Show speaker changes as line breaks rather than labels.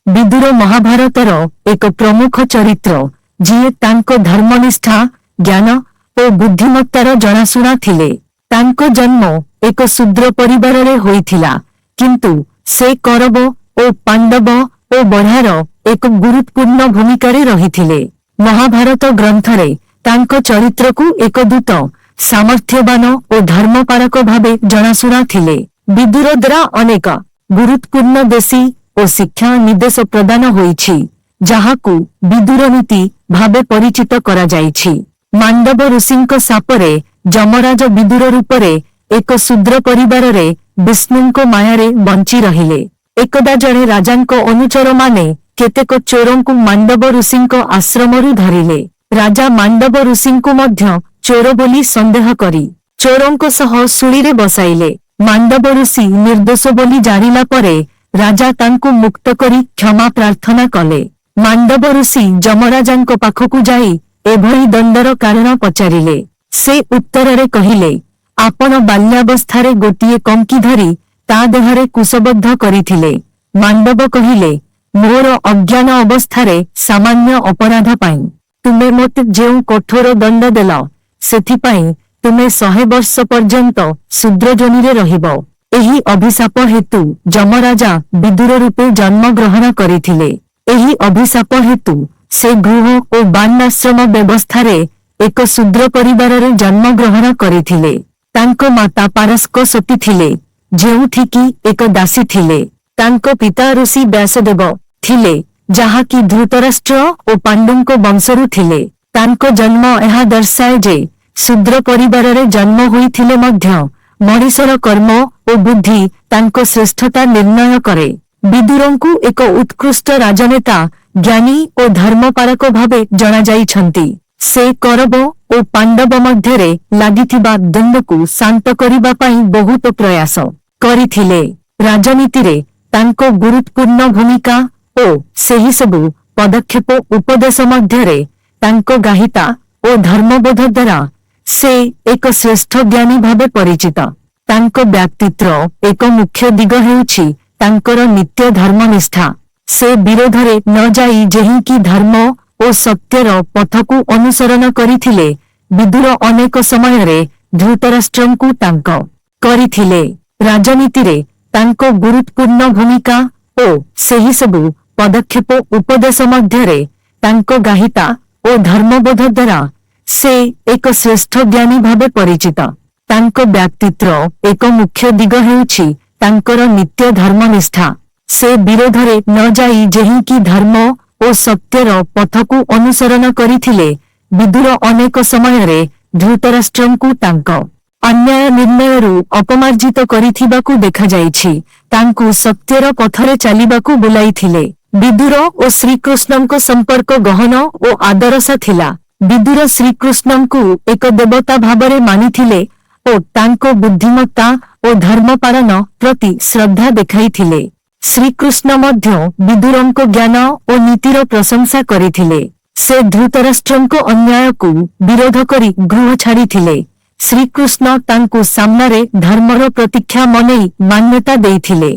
ବିଦୁର ମହାଭାରତର ଏକ ପ୍ରମୁଖ ଚରିତ୍ର, ଯିଏ ତାଙ୍କ ଧର୍ମନିଷ୍ଠା, ଜ୍ଞାନ ଓ ବୁଦ୍ଧିମତ୍ତାର ଜଣାଶୁଣା ଥିଲେ। ତାଙ୍କ ଜନ୍ମ ଏକ ଶୂଦ୍ର ପରିବାରରେ ହୋଇଥିଲା, କିନ୍ତୁ ସେ କୌରବ ଓ ପାଣ୍ଡବ ଓ ବଢ଼ାର ଏକ ଗୁରୁତ୍ୱପୂର୍ଣ୍ଣ ଭୂମିକାରେ ରହିଥିଲେ। ମହାଭାରତ ଗ୍ରନ୍ଥରେ ତାଙ୍କ ଚରିତ୍ରକୁ ଏକ ଦୂତ, ସାମର୍ଥ୍ୟବାନ ଓ ଧର୍ମପାଳକ ଭାବେ ଜଣାଶୁଣା ଥିଲେ। ବିଦୁର ଦ୍ୱାରା ଅନେକ ଗୁରୁତ୍ୱପୂର୍ଣ୍ଣ ଦେଶୀ ଓ ଶିକ୍ଷା ନିର୍ଦ୍ଦେଶ ପ୍ରଦାନ ହୋଇଛି, ଯାହାକୁ ବିଦୁର ନୀତି ଭାବେ ପରିଚିତ କରାଯାଇଛି। ମାଣ୍ଡବ ଋଷିଙ୍କ ଶାପରେ ଯମରାଜ ବିଦୁର ରୂପରେ ଏକ ଶୂଦ୍ର ପରିବାରରେ ବିଷ୍ଣୁଙ୍କ ମାୟାରେ ବଞ୍ଚି ରହିଲେ। ଏକଦା ଜଣେ ରାଜାଙ୍କ ଅନୁଚରମାନେ କେତେକ ଚୋରଙ୍କୁ ମାଣ୍ଡବ ଋଷିଙ୍କ ଆଶ୍ରମରୁ ଧରିଲେ। ରାଜା ମାଣ୍ଡବ ଋଷିଙ୍କୁ ମଧ୍ୟ ଚୋର ବୋଲି ସନ୍ଦେହ କରି ଚୋରଙ୍କ ସହ ଶୂଳିରେ ବସାଇଲେ। ମାଣ୍ଡବ ଋଷି ନିର୍ଦ୍ଦୋଷ ବୋଲି ଜାଣିଲା ପରେ ରାଜା ତାଙ୍କୁ ମୁକ୍ତ କରି କ୍ଷମା ପ୍ରାର୍ଥନା କଲେ। ମାଣ୍ଡବ ଋଷି ଯମରାଜାଙ୍କ ପାଖକୁ ଯାଇ ଏଭଳି ଦଣ୍ଡର କାରଣ ପଚାରିଲେ। ସେ ଉତ୍ତରରେ କହିଲେ, ଆପଣ ବାଲ୍ୟାବସ୍ଥାରେ ଗୋଟିଏ କଙ୍କି ଧରି ତା ଦେହରେ କୁଶବଦ୍ଧ କରିଥିଲେ। ମାଣ୍ଡବ କହିଲେ, ମୋର ଅଜ୍ଞାନ ଅବସ୍ଥାରେ ସାମାନ୍ୟ ଅପରାଧ ପାଇଁ ତୁମେ ମୋତେ ଯେଉଁ କଠୋର ଦଣ୍ଡ ଦେଲ, ସେଥିପାଇଁ ତୁମେ 100 ବର୍ଷ ପର୍ଯ୍ୟନ୍ତ ଶୂଦ୍ରଯୋନିରେ ରହିବ। ଏହି ଅଭିଶାପ ହେତୁ ଯମରାଜା ବିଦୁର ରୂପେ ଜନ୍ମଗ୍ରହଣ କରିଥିଲେ। ଏହି ଅଭିଶାପ ହେତୁ ସେ ଗୃହ ଓ ବର୍ଣ୍ଣାଶ୍ରମ ବ୍ୟବସ୍ଥାରେ ଏକ ଶୂଦ୍ର ପରିବାରରେ ଜନ୍ମଗ୍ରହଣ କରିଥିଲେ। ତାଙ୍କ ମାତା ପାରସ୍କ ସତୀ ଥିଲେ, ଯେଉଁଠିକି ଏକ ଦାସୀ ଥିଲେ। ତାଙ୍କ ପିତା ଋଷି ବ୍ୟାସଦେବ ଥିଲେ, ଯାହାକି ଧୃତରାଷ୍ଟ୍ର ଓ ପାଣ୍ଡୁଙ୍କ ବଂଶରୁ ଥିଲେ। ତାଙ୍କ ଜନ୍ମ ଏହା ଦର୍ଶାଏ ଯେ ଶୂଦ୍ର ପରିବାରରେ ଜନ୍ମ ହୋଇଥିଲେ ମଧ୍ୟ ମଣିଷର କର୍ମ ଓ ବୁଦ୍ଧି ତାଙ୍କ ଶ୍ରେଷ୍ଠତା ନିର୍ଣ୍ଣୟ କରେ। ବିଦୁରଙ୍କୁ ଏକ ଉତ୍କୃଷ୍ଟ ରାଜନେତା, ଜ୍ଞାନୀ ଓ ଧର୍ମପାଳକ ଭାବେ ଜଣାଯାଇଛନ୍ତି। ସେ କୌରବ ଓ ପାଣ୍ଡବ ମଧ୍ୟରେ ଲାଗିଥିବା ଦ୍ୱନ୍ଦ୍ୱକୁ ଶାନ୍ତ କରିବା ପାଇଁ ବହୁତ ପ୍ରୟାସ କରିଥିଲେ। ରାଜନୀତିରେ ତାଙ୍କ ଗୁରୁତ୍ୱପୂର୍ଣ୍ଣ ଭୂମିକା ଓ ସେହିସବୁ ପଦକ୍ଷେପ ଉପଦେଶ ମଧ୍ୟରେ ତାଙ୍କ ଗ୍ରାହିତା ଓ ଧର୍ମବୋଧ ଦ୍ୱାରା ସେ ଏକ ଶ୍ରେଷ୍ଠ ଜ୍ଞାନୀ ଭାବେ ପରିଚିତ। ତାଙ୍କ ବ୍ୟକ୍ତିତ୍ୱର ଏକ ମୁଖ୍ୟ ଦିଗ ହେଉଛି ତାଙ୍କର ନିତ୍ୟ ଧର୍ମନିଷ୍ଠା। ସେ ବିରୋଧରେ ନ ଯାଇ ଯେହିଁକି ଧର୍ମ ଓ ସତ୍ୟର ପଥକୁ ଅନୁସରଣ କରିଥିଲେ। ବିଦୁର ଅନେକ ସମୟରେ ଧୃତରାଷ୍ଟ୍ରଙ୍କୁ ତାଙ୍କ କରିଥିଲେ। ରାଜନୀତିରେ ତାଙ୍କ ଗୁରୁତ୍ୱପୂର୍ଣ୍ଣ ଭୂମିକା ଓ ସେହିସବୁ ପଦକ୍ଷେପ ଉପଦେଶ ମଧ୍ୟରେ ତାଙ୍କ ଗ୍ରାହିତା ଓ ଧର୍ମବୋଧ ଦ୍ୱାରା ସେ ଏକ ଶ୍ରେଷ୍ଠ ଜ୍ଞାନୀ ଭାବେ ପରିଚିତ। ତାଙ୍କ ବ୍ୟକ୍ତିତ୍ୱର ଏକ ମୁଖ୍ୟ ଦିଗ ହେଉଛି ତାଙ୍କର ନିତ୍ୟ ଧର୍ମନିଷ୍ଠା। ସେ ବିରୋଧରେ ନ ଯାଇ ଯେହିଁକି ଧର୍ମ ଓ ସତ୍ୟର ପଥକୁ ଅନୁସରଣ କରିଥିଲେ। ବିଦୁର ଅନେକ ସମୟରେ ଧୃତରାଷ୍ଟ୍ରଙ୍କୁ ତାଙ୍କ ଅନ୍ୟାୟ ନିର୍ଣ୍ଣୟରୁ ଅପମାର୍ଜିତ କରିଥିବାକୁ ଦେଖାଯାଇଛି, ତାଙ୍କୁ ସତ୍ୟର ପଥରେ ଚାଲିବାକୁ ବୁଲାଇଥିଲେ। ବିଦୁର ଓ ଶ୍ରୀକୃଷ୍ଣଙ୍କ ସମ୍ପର୍କ ଗହନ ଓ ଆଦର୍ଶ ଥିଲା। ବିଦୁର ଶ୍ରୀକୃଷ୍ଣଙ୍କୁ ଏକ ଦେବତା ଭାବରେ ମାନିଥିଲେ ଓ ତାଙ୍କ ବୁଦ୍ଧିମତ୍ତା ଓ ଧର୍ମପାଳନ ପ୍ରତି ଶ୍ରଦ୍ଧା ଦେଖାଇଥିଲେ। ଶ୍ରୀକୃଷ୍ଣ ମଧ୍ୟ ବିଦୁରଙ୍କ ଜ୍ଞାନ ଓ ନୀତିର ପ୍ରଶଂସା କରିଥିଲେ। ସେ ଧୃତରାଷ୍ଟ୍ରଙ୍କ ଅନ୍ୟାୟକୁ ବିରୋଧ କରି ଗୃହ ଛାଡ଼ିଥିଲେ। ଶ୍ରୀକୃଷ୍ଣ ତାଙ୍କୁ ସାମ୍ନାରେ ଧର୍ମର ପ୍ରତୀକ୍ଷା ମନେଇ ମାନ୍ୟତା ଦେଇଥିଲେ।